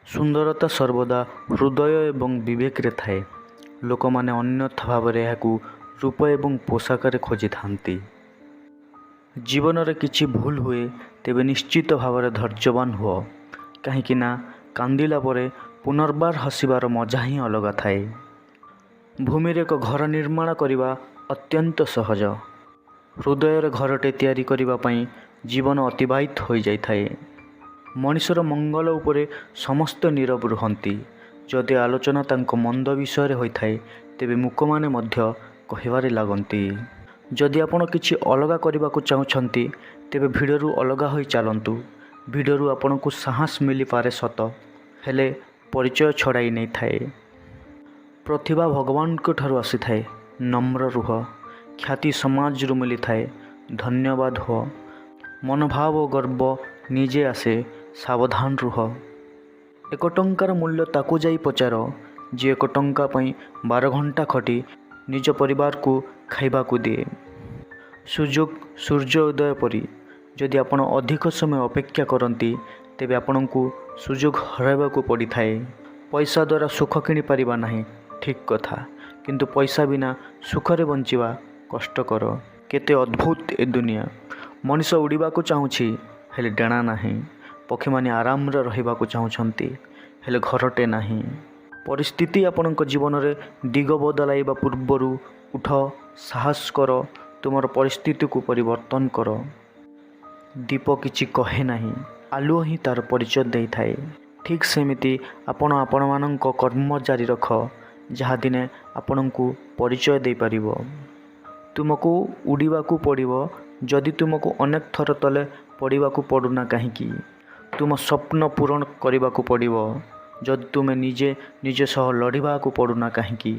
ସୁନ୍ଦରତା ସର୍ବଦା ହୃଦୟ ଏବଂ ବିବେକରେ ଥାଏ। ଲୋକମାନେ ଅନ୍ୟଥା ଭାବରେ ଏହାକୁ ରୂପ ଏବଂ ପୋଷାକରେ ଖୋଜିଥାନ୍ତି। ଜୀବନରେ କିଛି ଭୁଲ ହୁଏ, ତେବେ ନିଶ୍ଚିତ ଭାବରେ ଧୈର୍ଯ୍ୟବାନ ହୁଅ, କାହିଁକି ନା କାନ୍ଦିଲା ପରେ ପୁନର୍ବାର ହସିବାର ମଜା ହିଁ ଅଲଗା ଥାଏ। ଭୂମିରେ ଏକ ଘର ନିର୍ମାଣ କରିବା ଅତ୍ୟନ୍ତ ସହଜ, ହୃଦୟରେ ଘରଟେ ତିଆରି କରିବା ପାଇଁ ଜୀବନ ଅତିବାହିତ ହୋଇଯାଇଥାଏ। ମଣିଷର ମଙ୍ଗଳ ଉପରେ ସମସ୍ତେ ନୀରବ ରୁହନ୍ତି। ଯଦି ଆଲୋଚନା ତାଙ୍କ ମନ୍ଦ ବିଷୟରେ ହୋଇଥାଏ, ତେବେ ମୂକମାନେ ମଧ୍ୟ କହିବାରେ ଲାଗନ୍ତି। ଯଦି ଆପଣ କିଛି ଅଲଗା କରିବାକୁ ଚାହୁଁଛନ୍ତି, ତେବେ ଭିଡ଼ରୁ ଅଲଗା ହୋଇ ଚାଲନ୍ତୁ। ଭିଡ଼ରୁ ଆପଣଙ୍କୁ ସାହସ ମିଳିପାରେ ସତ, ହେଲେ ପରିଚୟ ଛଡ଼ାଇ ନେଇଥାଏ। ପ୍ରତିଭା ଭଗବାନଙ୍କ ଠାରୁ ଆସିଥାଏ, ନମ୍ର ରୁହ। ଖ୍ୟାତି ସମାଜରୁ ମିଳିଥାଏ, ଧନ୍ୟବାଦ ହୁଅ। ମନୋଭାବ ଓ ଗର୍ବ ନିଜେ ଆସେ, ସାବଧାନ ରୁହ। 1 ଟଙ୍କାର ମୂଲ୍ୟ ତାକୁ ଯାଇ ପଚାର, ଯିଏ 1 ଟଙ୍କା ପାଇଁ 12 ଘଣ୍ଟା ଖଟି ନିଜ ପରିବାରକୁ ଖାଇବାକୁ ଦିଏ। ସୁଯୋଗ ସୂର୍ଯ୍ୟ ଉଦୟ ପରି। ଯଦି ଆପଣ ଅଧିକ ସମୟ ଅପେକ୍ଷା କରନ୍ତି, ତେବେ ଆପଣଙ୍କୁ ସୁଯୋଗ ହରାଇବାକୁ ପଡ଼ିଥାଏ। ପଇସା ଦ୍ୱାରା ସୁଖ କିଣିପାରିବା ନାହିଁ, ଠିକ୍ କଥା, କିନ୍ତୁ ପଇସା ବିନା ସୁଖରେ ବଞ୍ଚିବା କଷ୍ଟକର। କେତେ ଅଦ୍ଭୁତ ଏ ଦୁନିଆ! ମଣିଷ ଉଡ଼ିବାକୁ ଚାହୁଁଛି, ହେଲେ ଡେଣା ନାହିଁ। ପକ୍ଷୀମାନେ ଆରାମରେ ରହିବାକୁ ଚାହୁଁଛନ୍ତି, ହେଲେ ଘରଟେ ନାହିଁ। ପରିସ୍ଥିତି ଆପଣଙ୍କ ଜୀବନରେ ଦିଗ ବଦଳାଇବା ପୂର୍ବରୁ ଉଠ, ସାହସ କର, ତୁମର ପରିସ୍ଥିତିକୁ ପରିବର୍ତ୍ତନ କର। ଦୀପ କିଛି କହେ ନାହିଁ, ଆଲୁଅ ହିଁ ତା'ର ପରିଚୟ ଦେଇଥାଏ। ଠିକ୍ ସେମିତି ଆପଣ ଆପଣମାନଙ୍କ କର୍ମ ଜାରି ରଖ, ଯାହା ଦିନେ ଆପଣଙ୍କୁ ପରିଚୟ ଦେଇପାରିବ। ତୁମକୁ ଉଡ଼ିବାକୁ ପଡ଼ିବ, ଯଦି ତୁମକୁ ଅନେକ ଥର ତଳେ ପଡ଼ିବାକୁ ପଡ଼ୁନା କାହିଁକି। ତୁମ ସ୍ୱପ୍ନ ପୂରଣ କରିବାକୁ ପଡ଼ିବ, ଯଦି ତୁମେ ନିଜେ ନିଜ ସହ ଲଢ଼ିବାକୁ ପଡ଼ୁନା କାହିଁକି।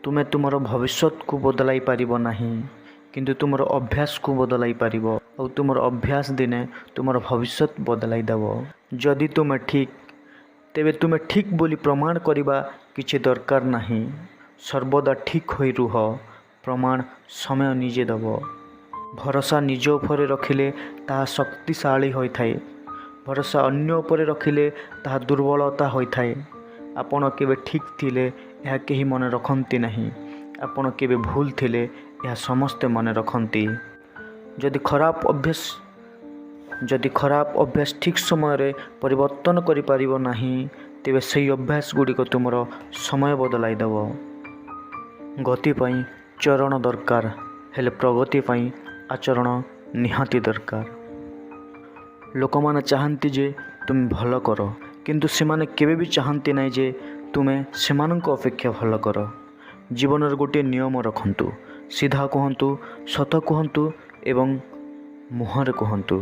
ତୁମେ ତୁମର ଭବିଷ୍ୟତକୁ ବଦଳାଇ ପାରିବ ନାହିଁ, କିନ୍ତୁ ତୁମର ଅଭ୍ୟାସକୁ ବଦଳାଇ ପାରିବ, ଆଉ ତୁମର ଅଭ୍ୟାସ ଦିନେ ତୁମର ଭବିଷ୍ୟତ ବଦଳାଇ ଦେବ। ଯଦି ତୁମେ ଠିକ୍, ତେବେ ତୁମେ ଠିକ୍ ବୋଲି ପ୍ରମାଣ କରିବା କିଛି ଦରକାର ନାହିଁ। ସର୍ବଦା ଠିକ୍ ହୋଇ ରୁହ, ପ୍ରମାଣ ସମୟ ନିଜେ ଦେବ। ଭରସା ନିଜ ଉପରେ ରଖିଲେ ତାହା ଶକ୍ତିଶାଳୀ ହୋଇଥାଏ, ଭରସା ଅନ୍ୟ ଉପରେ ରଖିଲେ ତାହା ଦୁର୍ବଳତା ହୋଇଥାଏ। ଆପଣ କେବେ ଠିକ୍ ଥିଲେ ଏହା କେହି ମନେ ରଖନ୍ତି ନାହିଁ, ଆପଣ କେବେ ଭୁଲ ଥିଲେ ଏହା ସମସ୍ତେ ମନେ ରଖନ୍ତି। ଯଦି ଖରାପ ଅଭ୍ୟାସ ଠିକ୍ ସମୟରେ ପରିବର୍ତ୍ତନ କରିପାରିବ ନାହିଁ, ତେବେ ସେହି ଅଭ୍ୟାସ ଗୁଡ଼ିକ ତୁମର ସମୟ ବଦଳାଇ ଦେବ। ଗତି ପାଇଁ ଚରଣ ଦରକାର, ହେଲେ ପ୍ରଗତି ପାଇଁ ଆଚରଣ ନିହାତି ଦରକାର। ଲୋକମାନେ ଚାହାନ୍ତି ଯେ ତୁମେ ଭଲ କର, କିନ୍ତୁ ସେମାନେ କେବେ ବି ଚାହାନ୍ତି ନାହିଁ ଯେ ତୁମେ ସେମାନଙ୍କ ଅପେକ୍ଷା ଭଲ କର। ଜୀବନରେ ଗୋଟିଏ ନିୟମ ରଖନ୍ତୁ: ସିଧା କୁହନ୍ତୁ, ସତ କୁହନ୍ତୁ ଏବଂ ମୁହଁରେ କୁହନ୍ତୁ।